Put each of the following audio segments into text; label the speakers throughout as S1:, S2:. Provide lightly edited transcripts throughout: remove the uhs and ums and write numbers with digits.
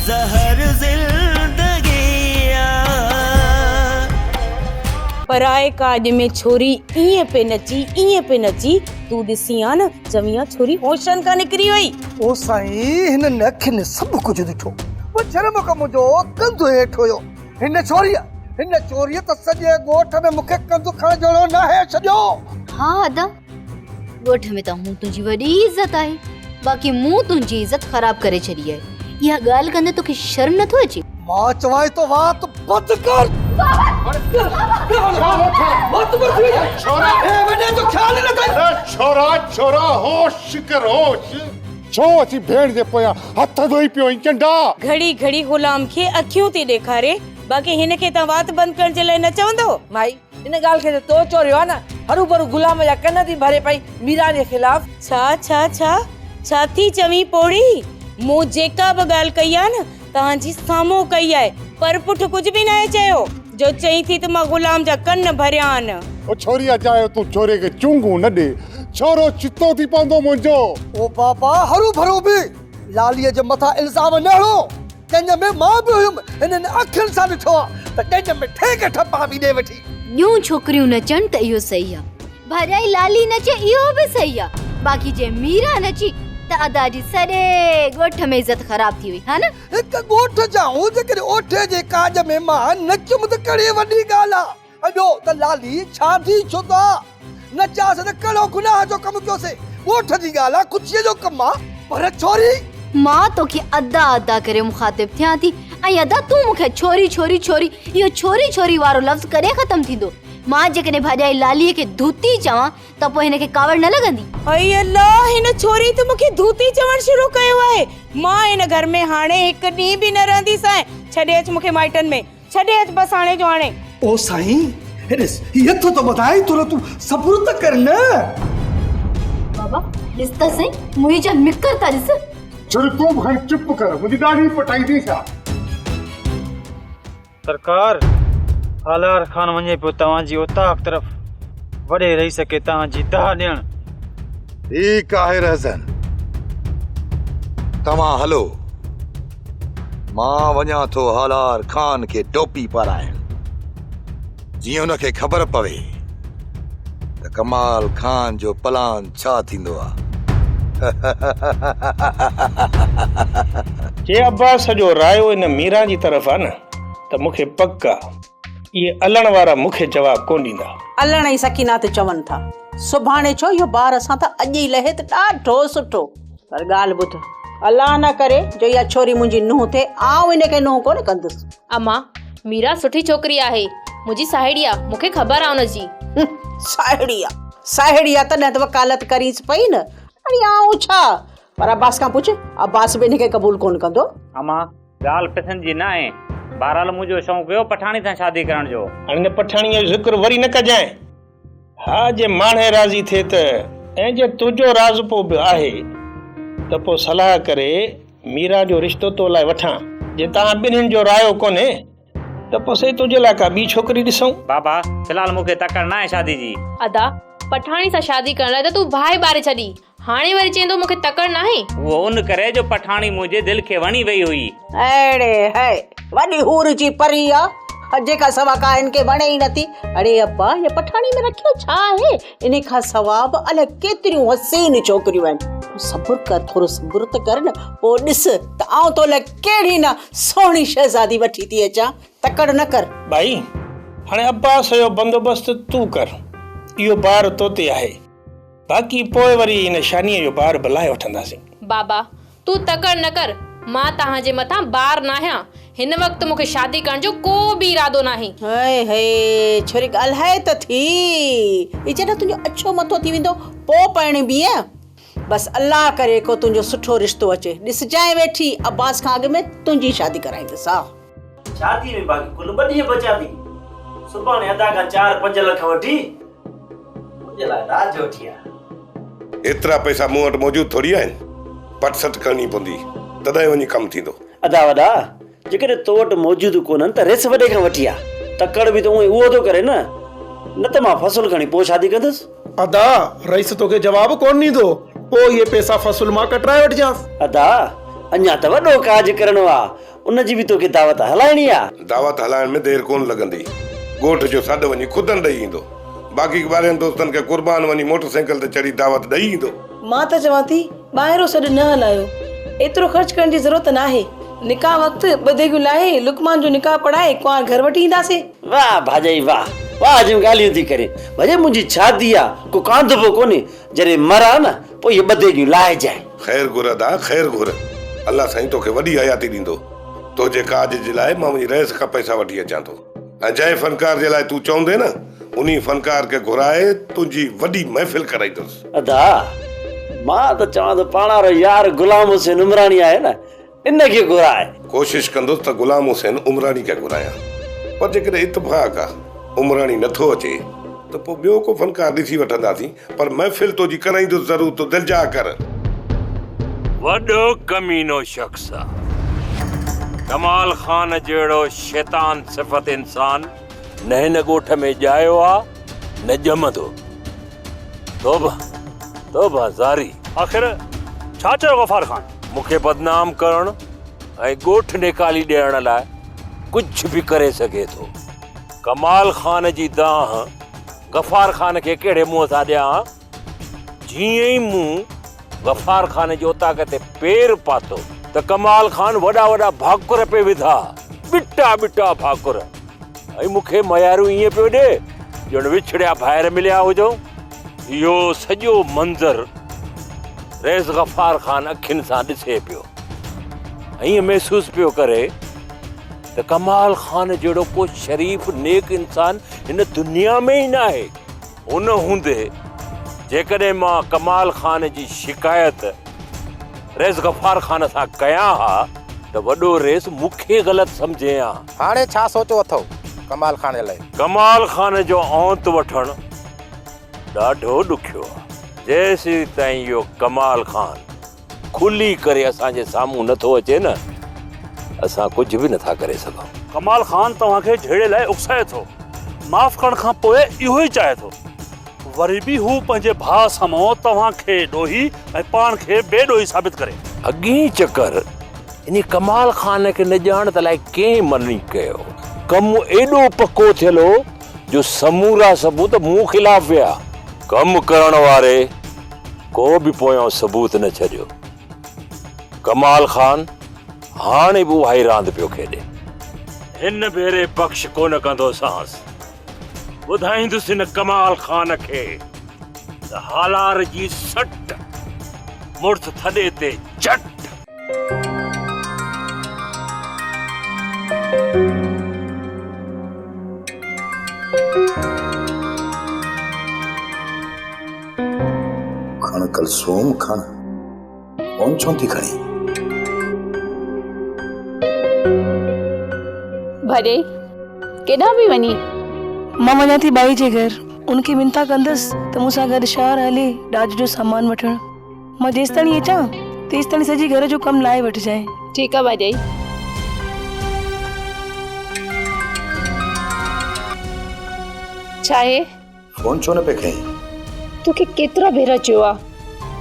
S1: زهر زندگي آ.
S2: پرائي ڪاڄ ۾ ڇوري ائين پئي نچي ائين پئي نچي تون ڏسين ها نه چوين ها ڇوري هوشن کان نڪري وئي.
S3: او سائين هنن اکين سڀ ڪجهه ڏٺو. پڇڻ مون کان منهنجو ڪنڌ هيٺ هيو. هن ڇوريء هن ڇوريء ته سڄي ڳوٺ ۾ مون کي ڪنڌ کڻڻ جهڙو ناهي ڇڏيو.
S4: ها ادا ڳوٺ ۾ ته هون تنهنجي وڏي عزت آهي باقي مون تنهنجي عزت خراب ڪري ڇڏي آهي. اها ڳالهه ڪندي توکي شرم نٿو اچي؟
S3: مان چوانء ٿو وات بند ڪر.
S5: ڇورا ڇورا هوش ڪر هوش. ڇو اچي ڀيڻ جي پويان هٿ ڌوئي پيو آهين چنڊا.
S2: گهڙي گهڙي غلام کي اکيون ٿي ڏيکاري باقي هن کي توهان وات بند ڪرڻ جي لاء نه چوندؤ؟
S6: مائي ان ڳالهه کي ته تو چوريو آهي نه هروڀرو غلام جا ڪن ٿي ڀري پئي ميران جي خلاف.
S2: ڇا ڇا ڇا ڇا ٿي چوين پوڙهي مون جيڪا به ڳالهه ڪئي آهي نه توهان جي سامهون ڪئي آهي پر پٺ ڪجهه به ناهي چيو جو چئين ٿي ته مان غلام جا ڪن ڀريا آهن.
S5: او ڇوري اجايو تون ڇوري کي چونگون نه ڏي ڇورو ڇتو ٿي پوندو منهنجو.
S3: او بابا هروڀرو به لاليء جي مٿان الزام نه هڻو ڄڃ ۾ مان به هيم هنن اکين سان ڏٺو آ ته ڄڃ ۾ ٺيڪ ٺپا به ڏي وٺي.
S4: ٻيون ڇوڪريون نچن ته اهو صحيح آ. ڀاڄائي لالي نچي اهو به صحيح آ باقي جي ميرا نچي ته ادا جي سڄي ڳوٺ ۾ عزت خراب ٿي وئي ها نه.
S3: هڪ ڳوٺ جا آهون جيڪڏهن اوٺي جي ڪاڄ ۾ مان نچيم ته ڪهڙي وڏي ڳالهه آ ۽ ٻيو ته لالي شادي شده آ نچياسين ته ڪهڙو گناهه جو ڪم ڪيوسين ڳوٺ جي ڳالهه آ خوشيء جو ڪم آ پر ڇوري.
S4: مان توکي ادا ادا ڪري مخاطب ٿيان ٿي ۽ ادا تون مون کي ڇوري ڇوري ڇوري اهو ڇوري ڇوري وارو لفظ ڪڏهن ختم ٿيندو. مان جيڪڏهن ڀاڄائي لاليء کي ڌوتي چوان ته پوء هن کي ڪاوڙ نه لڳندي؟
S2: اي الله! هن ڇوري ته مون کي ڌوتي چوڻ شروع ڪيو آهي. مان هن گهر ۾ هاڻي هڪ ڏينهن به نه رهنديسانء. ڇڏي اچ مون کي مائٽن ۾. ڇڏي اچ بس هاڻي جو هاڻي.
S3: او سائين! هي ڏس، هي هٿ ٿو ٻڌائي، ٿورو تون صبر ته ڪر نه.
S4: بابا، ڏس ته سهي، منهنجا مڪر ته ڏس.
S5: ڇوري تون به کڻي چپ ڪر، منهنجي ڏاڙهي پٽائيندين ڇا؟
S7: سرڪار، هالار خان وڃي پيو توهان جي اوطاق طرف، وڏي رئيس کي توهان جي دانهن ڏيڻ.
S8: ٺيڪ آهي رهزن، توهان هلو، مان وڃان ٿو هالار خان کي ٽوپي پارائڻ، جيئن ان کي خبر پوي ته ڪمال خان جو پلان ڇا ٿيندو آ.
S9: جي عباس جو رايو ان ميران جي طرف آ نه ته مون کي پڪ آ اهي الڻ وارا مون کي جواب ڪونه ڏيندا.
S10: الڻ ۽ سڪينه ته چون ٿا سڀاڻي ڇو اهو بار اسان تان اڄ ئي لهي ته ڏاڍو سٺو. پر ڳالهه ٻڌ الله نه ڪري جو اها ڇوري منهنجي نونهن ٿئي آئون ان کي نونهن ڪونه ڪندس.
S11: امان ميران سٺي ڇوڪري آهي منهنجي ساهيڙي آ مون کي خبر آ ان جي.
S10: ساهيڙي آ ساهيڙي آ تڏهن ته وڪالت ڪرينس پئي نه. اڙي آئون ڇا؟ پر عباس کان پڇ، عباس به ان کي قبول ڪونه ڪندو.
S12: امان، ڳالهه پئسن جي ناهي. بهرحال منهنجو شوق هيو پٺاڻي سان شادي ڪرڻ جو.
S9: هاڻي ان پٺاڻيء جو ذڪر وري نه ڪجانء. ها جي ماڻهي راضي ٿئي ته، ۽ جي تنهنجو راضپو به آهي ته پوء صلاح ڪري ميران جو رشتو تو لاء وٺان. جي توهان ٻنهين جو رايو ڪونهي ته پوء سهي تنهنجي لاء ڪا ٻي ڇوڪري ڏسون.
S12: بابا، في الحال مون کي تڪڙ ناهي شادي جي.
S11: ادا، پٺاڻي سان شادي ڪرڻ لاء ته تون باهه ٻاري ڇڏي، هاڻي وري چئين ٿو مون کي تڪڙ ناهي.
S12: اهو ان ڪري جو پٺاڻي منهنجي دل کي وڻي وئي هئي.
S10: اڙي هي، وڏي حور جي پري آ، جنهن کان سوا ڪا هن کي وڻي ئي نٿي. اڙي ابا، هيء پٺاڻي ۾ رکيو ڇا آهي؟ انهي کان سوا به الائي ڪيتريون حسين ڇوڪريون آهن. تون صبر ڪر، ٿورو صبر ته ڪر نه، پوء ڏس ته آئون تو لاء ڪهڙي نه سهڻي شهزادي وٺي ٿي اچان، تڪڙ نه ڪر.
S9: ڀائي، هاڻي عباس جو بندوبست تون ڪر، اهو بار تو تي آهي، باقي پوء وري هن شانيء جو بار به لاهي وٺنداسين.
S11: بابا، تون تڪڙ نه ڪر، مان توهان جي مٿان بار ناهيان، هن وقت مون کي شادي ڪرڻ جو ڪو به ارادو ناهي.
S10: هئي هئي، ڇوري ڳالهائي ته ٿي، هي جڏهن تنهنجو اڇو مٿو ٿي ويندو، پوء پرڻبينء. بس الله ڪري ڪو تنهنجو سٺو رشتو اچي. ڏسجانء ويٺي، عباس کان اڳ ۾ تنهنجي شادي ڪرائيندس ها.
S13: شاديء ۾ باقي ڪل ٻه ڏينهن بچيا اٿئي. سڀاڻي ادا کان چار پنج لک وٺي منهنجي لاء ڏاج وٺي آ.
S8: ايترا پئسا مون وٽ موجود ٿوري آهن. پٽ سٽ ڪرڻي پوندي، تڏهن وڃي ڪم ٿيندو.
S13: ادا وڏا، جيڪڏهن تو وٽ موجود ڪونهن ته ريس وڏي کان وٺي آ. تڪڙ به ته اونئي اهو ٿو ڪري نه. نه ته مان فصل کڻي پوء شادي ڪندس.
S14: ادا، رئيس توکي جواب ڪونه ڏيندو، پوء اهي پئسا فصل مان ڪٽرائي وٺجانس.
S13: ادا، اڃا ته وڏو ڪاڄ ڪرڻو آ. ان جي به توکي دعوت هلائڻي آ.
S5: دعوت هلائڻ ۾ دير ڪونه لڳندي. ڳوٺ جو سڏ وڃي خودن ڏئي ايندو. باقي ٻارهين دوستن کي قربان وڃي موٽر سائيڪل تي چڙهي دعوت ڏئي ايندو.
S15: مان ته چوان ٿي ٻاهرو سڏ نه هلايو. ايترو خرچ ڪرڻ جي ضرورت ناهي. نڪاح وقت ٻه ديڳيون لاهي لقمان جو نڪاح پڙهائي ڪنوار گهر وٺي اينداسين.
S13: واهه ڀاڄائي واهه. واهه جون ڳالهيون ٿي ڪرين. ڀاڄائي منهنجي شادي آ ڪو ڪانڌپو ڪونهي. جڏهن مران نه پوء اهي ٻه ديڳيون لاهجانء.
S5: خير گهر ادا خير گهر. الله سائين توکي وڏي حياتي ڏيندو. تنهنجي ڪاڄ جي لاء مان وڃي رئيس کان پئسا وٺي اچان ٿو. ۽ جنهن فنڪار جي لاء تون چوندين نه انهي فنڪار کي گهرائي تنهنجي وڏي محفل ڪرائيندس.
S13: ادا مان ته چوان ٿو پاڻ وارو يار غلام حسين عمراڻي آهي نه ان کي گهراء.
S5: ڪوشش ڪندس ته غلام حسين عمراڻي کي گهرايان پر جيڪڏهن اتفاق آ عمراڻي نٿو اچي ته پوء ٻيو ڪو فنڪار ڏسي وٺنداسين پر محفل تنهنجي ڪرائيندس ضرور تون دلجاء ڪر.
S16: وڏو ڪمينو شخص آ. ڪمال خان جهڙو شيطان صفت انسان نه هن ڳوٺ ۾ ڄايو آ نه ڄمندو. توبه توبه زاري.
S17: آخر ڇا چيو غفار خان؟
S16: مون کي بدنام ڪرڻ ۽ ڳوٺ نيڪالي ڏيڻ لاء ڪجهه به ڪري سگهي ٿو. ڪمال خان جي دانهن غفار خان کي ڪهڙي منهن سان ڏيان؟ جيئن ئي مون غفار خان جي اوطاق تي پير پاتو ته ڪمال خان وڏا وڏا ڀاڪر پئي وڌا، ٻٽا ٻٽا ڀاڪر ۽ مون کي ميارون ائين پيو ڏي ڄڻ وڇڙيا ڀائر مليا هجون. اهو سڄو منظر رئيس غفار خان اکين سان ڏسي پيو. ائين محسوس پيو ڪري ته ڪمال خان جهڙو ڪو شريف نيڪ انسان هن دنيا ۾ ئي ناهي. ان هوندي جيڪڏهن مان ڪمال خان جي شڪايت رئيس غفار خان سان ڪيان ها ته وڏو رئيس مون کي غلط سمجهي ها.
S18: هاڻي ڇا سوچيو اٿئو ڪمال خان جي لاء؟
S16: ڪمال خان جو اونت وٺڻ ڏاڍو ڏکيو آهي. جيسيتائين اهو ڪمال خان کلي ڪري اسان جي سامهون نه ٿو اچي نه اسان ڪجهه به نه ٿا ڪري سگهون.
S17: ڪمال خان توهان کي جهيڙي لاء اڪسائي ٿو. معاف ڪرڻ کان پوء اهو ئي چاهي ٿو. وري به هو پنهنجي ڀاء سامهون توهان کي ڏوهي ۽ پاڻ کي بي ڏوهي ثابت ڪري.
S16: اڳئين چڪر انهي ڪمال خان کي نه ڄاڻ ته الائي ڪنهن منع ڪيو. ڪم ايڏو پڪو ٿيل هو جو سمورا ثبوت مون خلاف ويا. ڪم ڪرڻ واري ڪو به پويان ثبوت نه ڇڏيو. ڪمال خان هاڻي به اهائي راند پيو کيڏي. هن ڀيري بخش ڪونه ڪندوسانس. ٻڌائيندس هن ڪمال خان کي ته هالار جي سٽ مڙس ٿڏي تي چٽ.
S8: کڻ ڪلثوم کڻ، فون ڇو نٿي کڻين؟
S11: ڀڄي ڪيڏانهن پئي وڃين؟
S15: مان وڃان ٿي ٻائي جي گهر، ان کي منٿا ڪندس ته مون سان گڏ شهر هلي ڏاج جو سامان وٺڻ. مان جيستاڻي اچان تيستاڻي سڄي گهر جو ڪم لاهي وٺجانء.
S11: ٺيڪ آ ڀاڄائي. ڇا آهي؟
S8: فون ڇو نه پئي کڻين؟
S11: توکي ڪيترا ڀيرا چيو آ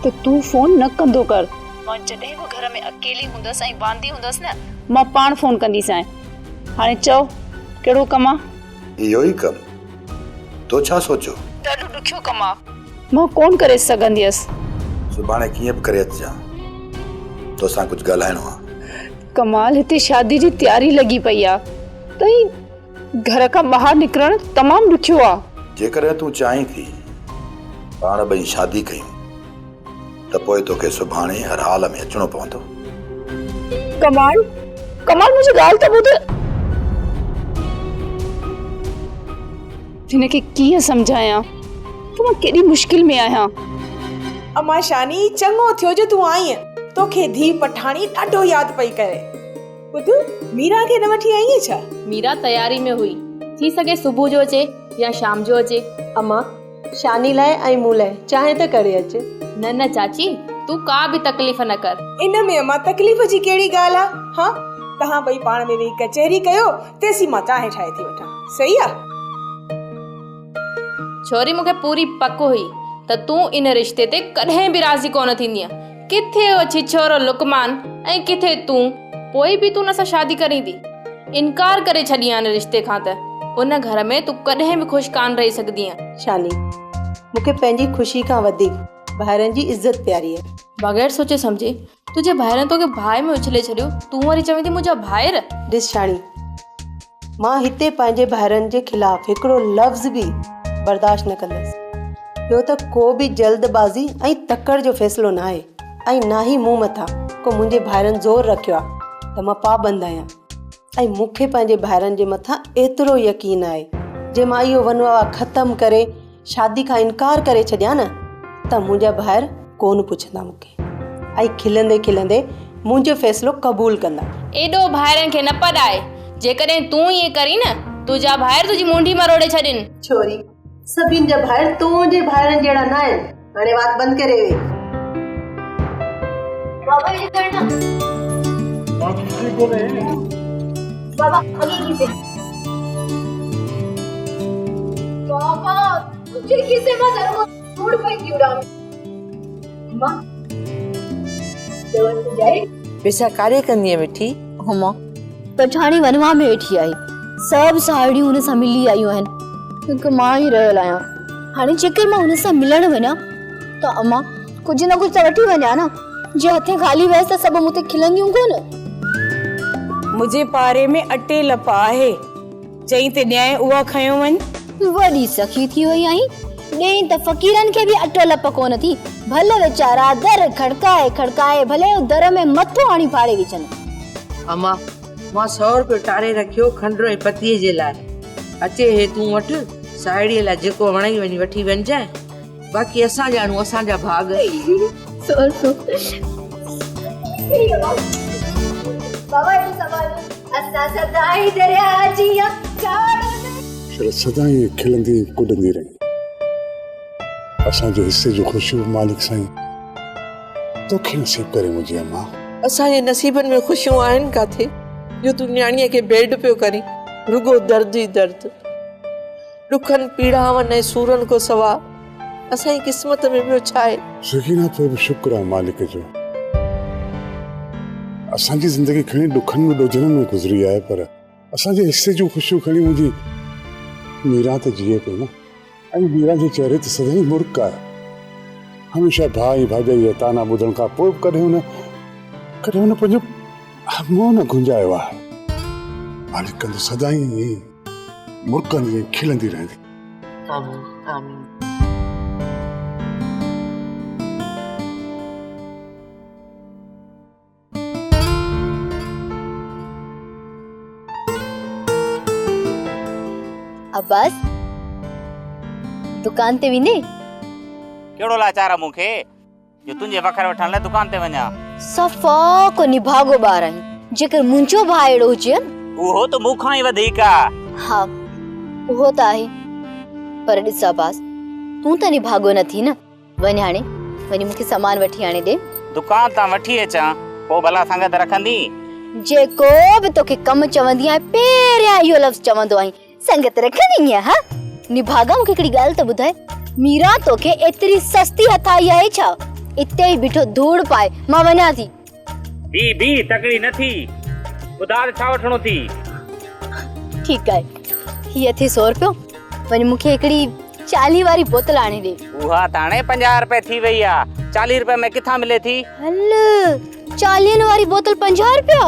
S11: ته تون فون نه ڪندو ڪر. مان جڏهن به گهر ۾ اڪيلي هوندس ۽ واندي هوندس نه مان پاڻ فون ڪنديسانء. هاڻي چئو ڪهڙو ڪم آ؟
S8: اهو ئي ڪم. تو ڇا سوچيو؟
S11: ڏاڍو ڏکيو ڪم آ. مان ڪونه ڪري سگهنديس.
S8: سڀاڻي ڪيئن به ڪري اچجان. توسان ڪجهه ڳالهائڻو آ.
S11: ڪمال هتي شادي جي تياري لڳي پئي آ. تئين گهر کان ٻاهر نڪرڻ تمام ڏکيو آ.
S8: جيڪڏهن تون چاهين ٿي پاڻ ٻئي شادي ڪيون ته پوء توکي سڀاڻي هر حال ۾ اچڻو پوندو.
S11: ڪمال، ڪمال منهنجي ڳالهه ته ٻڌ. هن کي ڪيئن سمجهايان ته مان ڪيڏي مشڪل ۾ آهيان.
S19: امان شاني، چڱو ٿيو جو تون آئينء. توکي ڌيء پٺاڻي ڏاڍو ياد پئي ڪري. ٻڌ، ميران کي نه وٺي آئينء ڇا؟
S11: ميران تياري ۾ هئي. ٿي سگهي صبح جو اچي يا شام جو اچي.
S20: امان، شاني لاء ۽ مون لاء چانهه ته ڪري اچ.
S11: نه نه چاچي، تون ڪا به تڪليف نه ڪر.
S19: ان ۾ امان تڪليف جي ڪهڙي ڳالهه آ؟ هان، توهان ٻئي پاڻ ۾ ويهي ڪچهري ڪيو، تيسين مان چانهه ٺاهي ٿي وٺان. صحيح آ؟
S11: ڇوري مون کي پوري پڪ هئي ته تون ان رشتي تي ڪڏهن به راضي ڪونه ٿيندينء. ڪٿي اهو ڇڇورو لقمان ۽ ڪٿي تون. پوء به تون ان سان شادي ڪريندي؟ انڪار ڪري ڇڏين ان رشتي کان ته ان گهر ۾ تون ڪڏهن به خوش ڪانه رهي سگهندينء.
S20: شاني، مون کي پنهنجي خوشي کان وڌيڪ ڀائرن جي عزت پياري آهي.
S11: بغير سوچي سمجهي تنهنجي ڀائرن توکي باهه ۾ اڇلي ڇڏيو، تون وري چوين ٿي منهنجا ڀائر؟
S20: ڏس شاني، مان هتي پنهنجي ڀائرن جي خلاف هڪڙو لفظ به برداشت نه ڪندس. ٻيو ته ڪو به جلد بازي ۽ تڪڙ جو فيصلو ناهي ۽ نه ئي مون مٿان ڪو منهنجي ڀائرن زور رکيو آهي ته مان پابند آهيان ۽ مون کي پنهنجي ڀائرن جي مٿان ايترو يقين آهي جي مان اهو ونواوا ختم ڪري شادي کان انڪار ڪري ڇڏيان نه ته منهنجا ڀائر ڪونه پڇندا مون کي ۽ کلندي کلندي منهنجو فيصلو قبول ڪندا.
S11: ايڏو ڀائرن کي نه پڏاء، جيڪڏهن تون ائين ڪرين نه تنهنجا ڀائر تنهنجي منڍي مروڙي ڇڏين.
S20: ڇوري، سڀني جا ڀائر تنهنجي ڀائرن جهڙا نه آهن. هاڻي وات بند ڪري ويهه.
S4: بابا هيڏي کڻ نه.
S17: مان کيسي ڪونهي.
S4: بابا اڳي کيسي. بابا تنهنجي کيسي مان ضرور ڌوڙ پئي ٿي اڏامي. اما دوا جائي.
S6: پئسا ڪاڏي ڪندينء مٺي؟
S4: اما پٺاڻي ونواهه ۾ ويٺي آهي. سڀ ساهيڙيون هن سان ملي آيون آهن. هڪ مان ئي رهيل آهيان. هاڻي جيڪر مان هن سان ملڻ وڃان ته اما ڪجهه نه ڪجهه ته وٺي وڃان نه. جي هٿين خالي ويس ته سڀ مون تي کلنديون ڪونه.
S2: منهنجي پاري ۾ اٽي لپ آهي. چئين ته ڏيانء اها کنيو وڃ.
S4: وڏي سخي ٿي وئي آهين. ڏئين ته فقيرن کي به اٽو لپ ڪونه ٿي. ڀل ويچارا در کڙڪائي کڙڪائي ڀلي در ۾ مٿو هڻي ڦاڙي وجهن.
S6: اما، مان سئو روپيو ٽاري رکيو کنڊ ۽ پتيء جي لاء. اچي هي تون وٺ، ساهيڙيء لاء جيڪو وڻئي وڃي وٺي وڃجانء. باقي اسان ڄاڻون اسان جا ڀاڳ.
S4: سئو روپيو. بابا هيڏو سنڀال. اسان سدائين درياء جيان چاڙهه ۾.
S21: شل سدائين کلندي ۽ ڪڏندي رهين. اسان جي حصي جون خوشيون به مالڪ سائين توکي نصيب ڪري منهنجي امان.
S6: اسان جي نصيبن ۾ خوشيون آهن ڪاٿي جو تون نياڻيء کي بيڊ پيو ڪرين. رڳو درد ئي درد. ڏکن، پيڙاون ۽ سورن کان سوا اسان جي قسمت ۾ ٻيو ڇا آهي؟
S21: سڪينه پوء به شڪر آ مالڪ جو. اسان جي زندگي کڻي ڏکن ۾ ڏوجهرن ۾ گذري آهي پر اسان جي حصي جون خوشيون کڻي منهنجي ميران ته جيئي پئي نه ۽ ميران جي چهري تي سدائين مرڪ آهي. هميشه ڀاء ۽ ڀاڄائي جا طعنا ٻڌڻ کان پوء به ڪڏهن هن ڪڏهن هن پنهنجو منهن نه گهنجايو آهي. مالڪ ڪندو سدائين ائين ئي مرڪندي ۽ کلندي رهندي.
S6: آمين آمين.
S4: عباس دڪان تي ويندين؟
S12: ڪهڙو لاچار آ مون کي جو تنهنجي وکر وٺڻ لاء دڪان تي وڃان.
S4: صفا ڪو نڀاڳو ٻار آهين. جيڪر منهنجو ڀاء اهڙو هجي ها نه.
S12: اهو ته مون کان ئي وڌيڪ آ.
S4: ها اهو ته آهي. پر ڏس عباس تون ته نڀاڳو نه ٿي نه. وڃ هاڻي وڃي مون کي سامان وٺي آڻي ڏي.
S12: دڪان تان وٺي اچان پوء ڀلا سنگت رکندين؟
S4: جيڪو به توکي ڪم چوندي آهيان پهريان اهو لفظ چوندو آهين. سنگت رکندين ها؟ نڀاڳا مون کي هڪڙي ڳالهه ته ٻڌاء ميران توکي ايتري سستي هٿ آئي آهي ڇا؟ اتي ئي بيٺو ڌوڙ پائي مان وڃان ٿي.
S12: بيهه بيهه تڪڙي نه ٿي ٻڌاء ته ڇا وٺڻو ٿي؟
S4: ٺيڪ آهي هي اٿئي سو رپيو وڃ مون کي هڪڙي چاليهه واري بوتل آڻي ڏي.
S12: اها ته هاڻي 50 رپئي ٿي وئي آ چاليهه رپئي ۾ ڪٿان ملي ٿي؟
S4: هل چاليهن واري بوتل 50 رپيا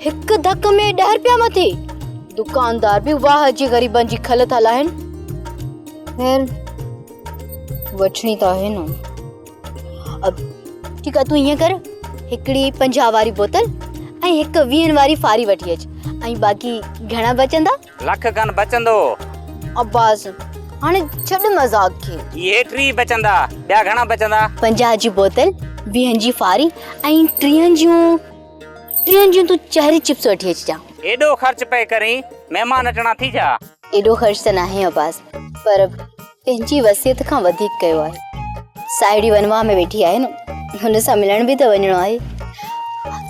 S4: هڪ ڌڪ ۾ 10 رپيا مٿي. دڪاندار به واهه جي غريبن جي کل ٿا لاهن. خير وٺڻي ته آهي نه. اب ٺيڪ آ تون ائين ڪر هڪڙي 50 واري بوتل ۽ هڪ 20 واري ڦاري وٺي اچ ۽ باقي گهڻا بچندا؟
S12: لک کن بچندو.
S4: عباس هاڻي ڇڏ مذاق کي.
S12: اهي 30 بچندا ٻيا گهڻا بچندا؟
S4: 50 جي بوتل 20 جي ڦاري ۽ 30 جون 30 جون تون چهري چپس وٺي اچجان.
S12: ايڏو خرچ پئي ڪرين مهمان اچڻا ٿي ڇا؟
S4: ايڏو خرچ ته ناهي عباس پر پنهنجي وصيت کان وڌيڪ ڪيو آهي. ساهيڙي ونواهه ۾ ويٺي آهي نه هن سان ملڻ به ته وڃڻو آهي.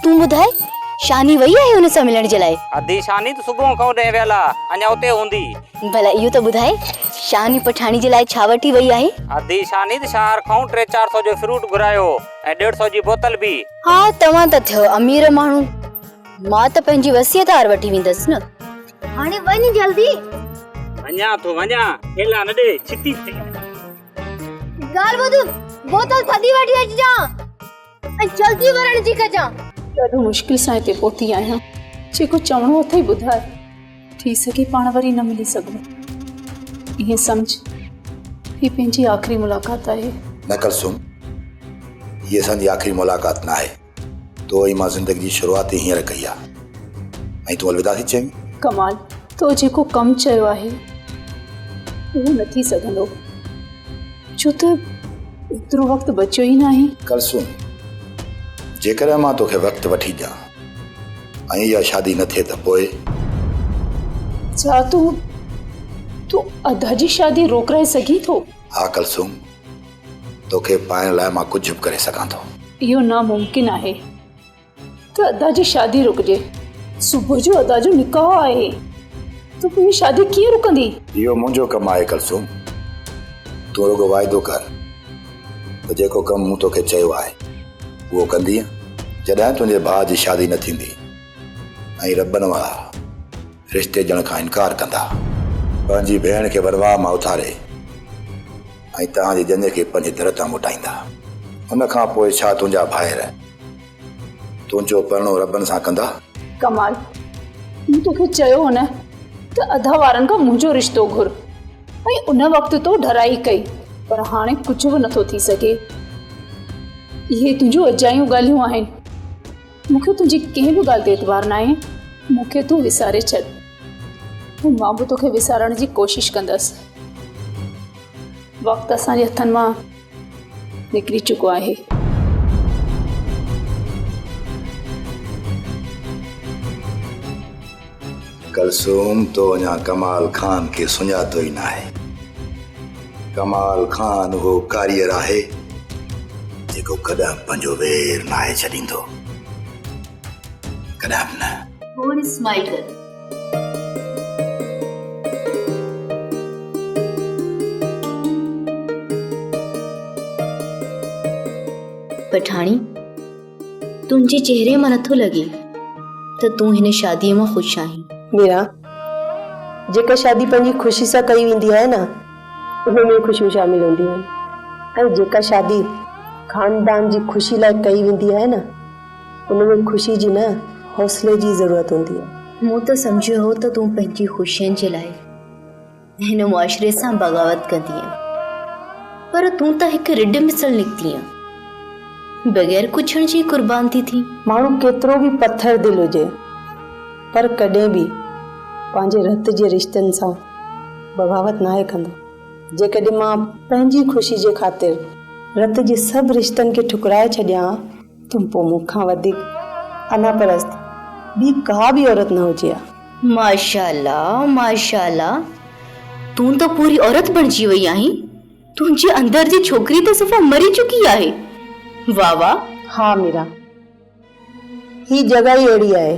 S4: تون ٻڌاء شاني وئي آهي هن سان ملڻ جي لاء؟
S12: ادي شاني ته صبح کان اوڏانهن ويل آ اڃا اتي هوندي.
S4: ڀلا اهو ته ٻڌاء شاني پٺاڻي جي لاء ڇا وٺي وئي آهي؟
S12: ادي شاني ته شهر کان ٽي چار سو جو فروٽ گهرايو ۽ ڏيڍ سو جي بوتل به.
S4: ها توهان ته ٿيو امير ماڻهو. مان ته پنهنجي وصيت هار وٺي ويندس نه. هاڻي وڃ جلدي.
S12: وڃان ٿو وڃان، ٺيلا نه ڏي، ڇتي ٿي.
S4: ڳالهه ٻڌ، بوتل ٿڌي وٺي اچجان ۽ جلدي ورڻ جي ڪجان.
S11: ڏاڍو مشڪل سان هتي پهتي آهيان. جيڪو چوڻو اٿئي ٻڌاء. ٿي سگهي پاڻ وري نه ملي سگهون. ائين سمجهه هي پنهنجي آخري ملاقات آهي.
S8: نه ڪلثوم، هي اسان جي آخري ملاقات ناهي. تو ۽ مان زندگي جي شروعات ئي هينئر ڪئي آهي ۽ تون الوداع ٿي چوين؟
S11: ڪمال، تو جيڪو ڪم چيو آهي اهو نه ٿي سگهندو. ڇو ته ايترو وقت بچيو ئي ناهي.
S8: ڪلثوم، جيڪڏهن مان توکي وقت وٺي ڏيان ۽ اها شادي نه ٿئي ته پوء؟
S11: ڇا تون تون ادا جي شادي روڪرائي سگهين ٿو؟
S8: ها ڪلثوم، توکي پائڻ لاء مان ڪجهه به ڪري سگهان ٿو.
S11: اهو ناممڪن آهي ته ادا جي شادي رڪجي. صبح جو ادا جو نڪاح آهي. ته پوء هي شادي ڪيئن رڪندي؟
S8: اهو منهنجو ڪم آهي ڪلثوم. تون رڳو واعدو ڪر ته جيڪو ڪم مون توکي چيو آهي اهو ڪندينء؟ جڏهن تنهنجي ڀاء جي شادي نه ٿيندي ۽ ربن وارا رشتي ڏيڻ کان انڪار ڪندا. پنهنجي ڀيڻ کي ونواهه مان اٿاري ۽ توهان جي ڄڃ کي پنهنجي در تان موٽائيندا. ان کان پوء ڇا تنهنجا ڀائر تنهنجو پرڻو ربن سان ڪندا؟
S11: ڪمال، مون توکي چيو هو نه ته ادا وارن کان منهنجو رشتو گهر ۽ ان وقت تو ڍرائي ڪئي پر هاڻي ڪجهه به نٿو ٿي سگهي. اهي تنهنجون اجايون ڳالهيون آهن. مون کي تنهنجي ڪنهن به ڳالهه تي اعتبار ناهي. مون کي تون وساري ڇڏ ۽ مان به توکي وسارڻ جي ڪوشش ڪندس. وقت اسان جي هٿن مان نڪري چڪو آهي.
S8: ڪلثوم تو اڃا ڪمال خان کي سڃاتو ئي ناهي. ڪمال خان اهو ڪاريئر آهي جيڪو ڪڏهن به پنهنجو وير ناهي ڇڏيندو. ڪڏهن به نه.
S4: ٿوري اسمائل ڪر. پٺاڻي، تنهنجي چهري مان نٿو لڳي ته تون هن شاديء مان خوش آهين.
S20: ميرا، جيڪا شادي پنهنجي خوشي سان ڪئي ويندي آهي نه، ان ۾ خوشيون شامل هونديون آهن ۽ جيڪا شادي خاندان جي خوشي لاء ڪئي ويندي آهي نه، ان ۾ خوشي جي نه حوصلي جي ضرورت هوندي آهي.
S4: مون ته سمجهيو هو ته تون پنهنجي خوشين جي لاء هن معاشري سان بغاوت ڪندينء، پر تون ته هڪ رڍ مثل نڪتينء، بغير ڪڇڻ جي قربان ٿي ٿين.
S20: ماڻهو ڪيترو به پٿر دل هجي، پر ڪڏهن به پنهنجي رت جي رشتن سان بغاوت ناهي ڪندو. جيڪڏهن مان پنهنجي خوشي جي خاطر رت جي سڀ رشتن کي ٺڪرائي ڇڏيان ها ته پوء مون کان وڌيڪ انا پرست ٻي ڪا به عورت نه هجي ها.
S4: ماشاءالله ماشاءالله تون ته پوري عورت بڻجي وئي آهين تنهنجي اندر جي ڇوڪري ته صفا مري چڪي آهي واه واه.
S20: ها ميرا هي جڳهه ئي اهڙي آهي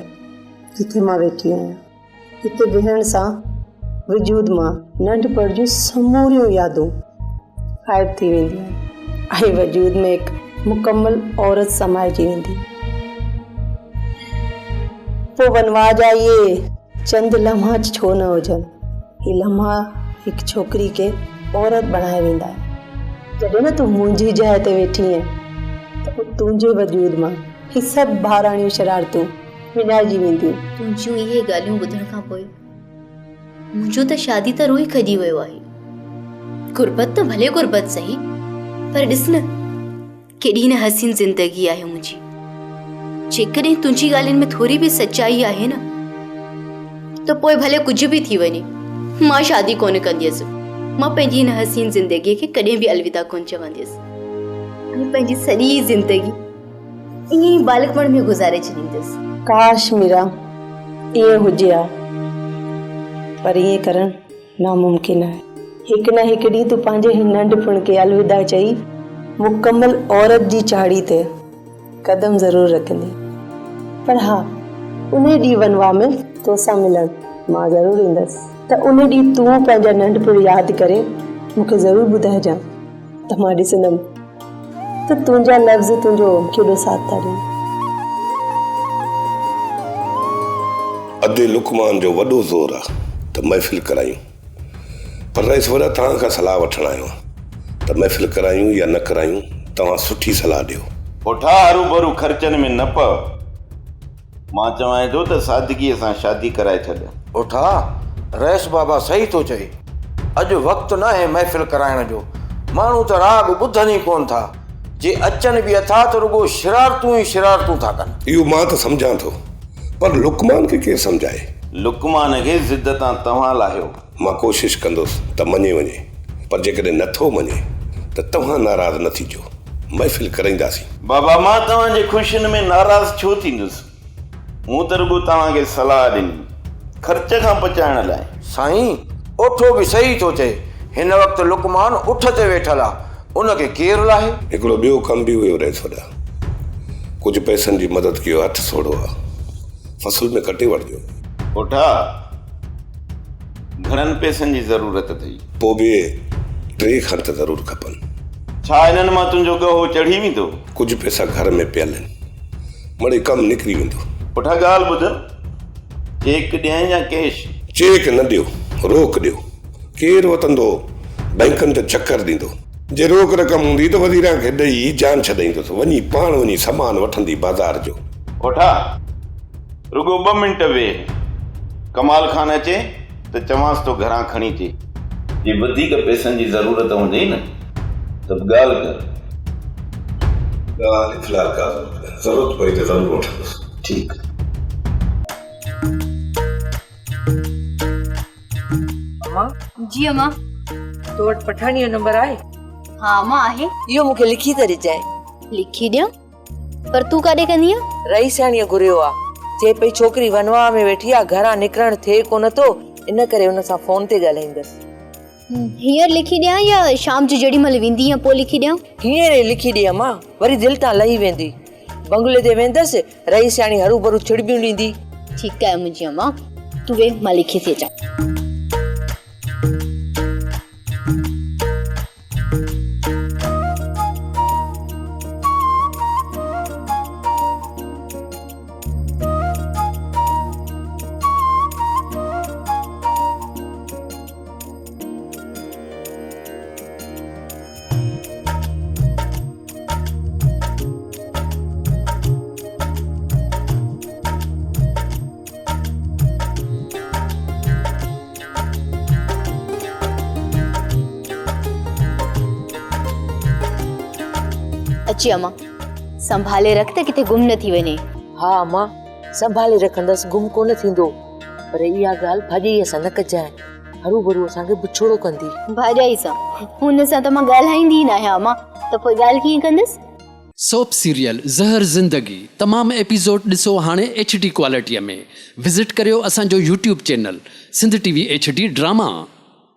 S20: جتي مان ويٺي آهيان. هتي ويهڻ سان وجود مان ننڍپڻ جون سموريون يادون غائب ٿي وينديون آهن ۽ وجود ۾ هڪ مڪمل عورت سمائجي ويندي. پوء ونواهه جا اهي چند لمحا ڇو نه هجن، هي لمحا هڪ ڇوڪري کي عورت بڻائي ويندا آهن. جڏهن نه تون منهنجي جاء تي ويٺي آهين ته پوء تنهنجي وجود مان هي سڀ ٻاراڻيون شرارتون وڃائجي وينديون.
S4: تنهنجون اهي ڳالهيون ٻڌڻ کان پوء منهنجو ته شادي تان روح ئي کڄي ويو آهي. غربت ته ڀلي غربت سهي پر ڏس نه ڪيڏي نه حسين زندگي آهي منهنجي. جيڪڏهن تنهنجي ڳالهين ۾ ٿوري به سچائي آهي نه ته پوء ڀلي ڪجهه به ٿي وڃي مان شادي ڪونه ڪنديس. مان پنهنجي هن حسين زندگيء کي ڪڏهن به الوداع ڪونه چونديس ۽ پنهنجي سڄي زندگي ائين ئي ٻالڪپڻ ۾ گذاري ڇڏيندس.
S20: ڪاش ميرا ائين هجي ها پر ائين ڪرڻ ناممڪن آهي. هڪ نه هڪ ڏينهن تون پنهنجي هن ننڍپڻ کي الوداع چئي مڪمل عورت جي چاڙهي تي قدم ضرور رکندين. پر ها انهي ڏينهن ونواهه ۾ توسان ملڻ مان ضرور ايندس ته انهي ڏينهن تون پنهنجا ننڍپڻ ياد ڪري مون کي ضرور ٻڌائجان ته مان ڏسندم ته تنهنجا لفظ تنهنجو ڪيڏو ساٿ ٿا ڏين.
S5: ادي لقمان جو وڏو زور آ ته محفل ڪرايون. پر رئيس وڏا توهان کان صلاح وٺڻ آيو آهيان ته محفل ڪرايون يا نه ڪرايون توهان سٺي صلاح ڏيو.
S1: پوٺا هروڀرو خرچن ۾ نه پئو. مان چوانء ٿو ته سادگيء سان شادي ڪرائي ڇڏ.
S22: پوٺا، رئيس بابا صحيح ٿو چئي. اڄ وقت ناهي محفل ڪرائڻ جو. ماڻهو ته راڳ ٻڌن ئي ڪونه ٿا. جي اچن به اٿا ته رڳو شرارتون ئي شرارتون ٿا ڪن.
S5: اهو مان ته سمجهان ٿو پر لقمان کي ڪير سمجهائي؟
S1: لقمان کي ضد تان توهان لاهيو.
S5: مان ڪوشش ڪندس ته مڃي وڃي پر جيڪڏهن نه ٿو مڃي ته توهان ناراض نه ٿيجو. محفل ڪرائينداسين.
S1: بابا مان توهان جي خوشين ۾ ناراض ڇو ٿيندس؟ مون ته رڳو توهان کي صلاح ڏني، خرچ کان بچائڻ لاء.
S22: سائين، اوٺو به صحيح ٿو چئي. هن وقت لقمان اٺ تي ويٺل آ، ان کي ڪير لاهي؟
S5: هڪڙو ٻيو ڪم به هيو رئيس وڏا. ڪجهه پئسن جي مدد ڪيو، هٿ سوڙهو آ. فصل ۾ ڪٽي وٺجو.
S1: اوٺا، گهڻن پئسن جي ضرورت اٿئي؟
S5: پوء به ٽي کن ته ضرور کپن.
S1: ڇا انهن مان تنهنجو ڳهو چڙهي ويندو؟
S5: ڪجهه پئسا گهر ۾ پيل آهن. مڙئي ڪم نڪري ويندو.
S1: پٺا ڳالهه ٻڌ، چيڪ ڏيانء يا ڪيش؟
S5: چيڪ نه ڏيو، روڪ ڏيو. ڪير وتندو بئنڪن تي چڪر ڏيندو. جي روڪ رقم هوندي ته وزيران کي ڏئي جان ڇڏائيندس. وڃي پاڻ وڃي سامان وٺندي بازار جو.
S1: پٺا، رڳو ٻه منٽ ويهه. ڪمال خان اچي ته چوانس ٿو گهران کڻي اچي. جي وڌيڪ پئسن جي ضرورت هوندئي نه ته به ڳالهه ڪر.
S5: ڳالهه في الحال ڪا ضرورت ناهي. ضرورت پئي ته ضرور وٺندس.
S1: ٺيڪ.
S6: امان.
S4: جي امان.
S6: تو وٽ پٺاڻيء جو نمبر آهي؟
S4: ها امان آهي.
S6: اهو مون کي لکي ته ڏجانء.
S4: لکي ڏيان؟ پر تون ڪاڏي ڪندينء؟
S6: رئيسياڻيء گهريو آ. چئي پئي ڇوڪري ونواهه ۾ ويٺي آ، گهران نڪرڻ ٿئي ڪونه ٿو، ان ڪري ان سان فون تي ڳالهائيندس.
S4: هينئر لکي ڏيان يا شام جو جيڏي مهل ويندينء پوء لکي ڏيان؟
S6: هينئر ئي لکي ڏي امان، وري دل تان لهي ويندي. بنگلي تي ويندس، رئيسياڻي هروڀرو ڇڙٻيون ڏيندي.
S4: ٺيڪ آهي منهنجي امان، تون ويهه مان لکي ٿي اچان. اچي امان سنڀالي رک ته ڪٿي گم نه ٿي وڃي.
S6: ها امان سنڀالي رکندس گم ڪونه ٿيندو پر اها ڳالهه ڀاڄائيء سان نه ڪجانء هروڀرو اسان کي بڇڙو ڪندي.
S4: ڀاڄائي سان؟ هن سان ته مان ڳالهائيندي ئي ناهيان امان ته پوء ڳالهه ڪيئن ڪندس؟
S23: سوپ سيريل زهر زندگي تمام ايپيسوڊ ڏسو هاڻي ايڇ ڊي ڪوالٽي ۾ وزٽ ڪريو اسان جو YouTube channel Sindh T V H D drama.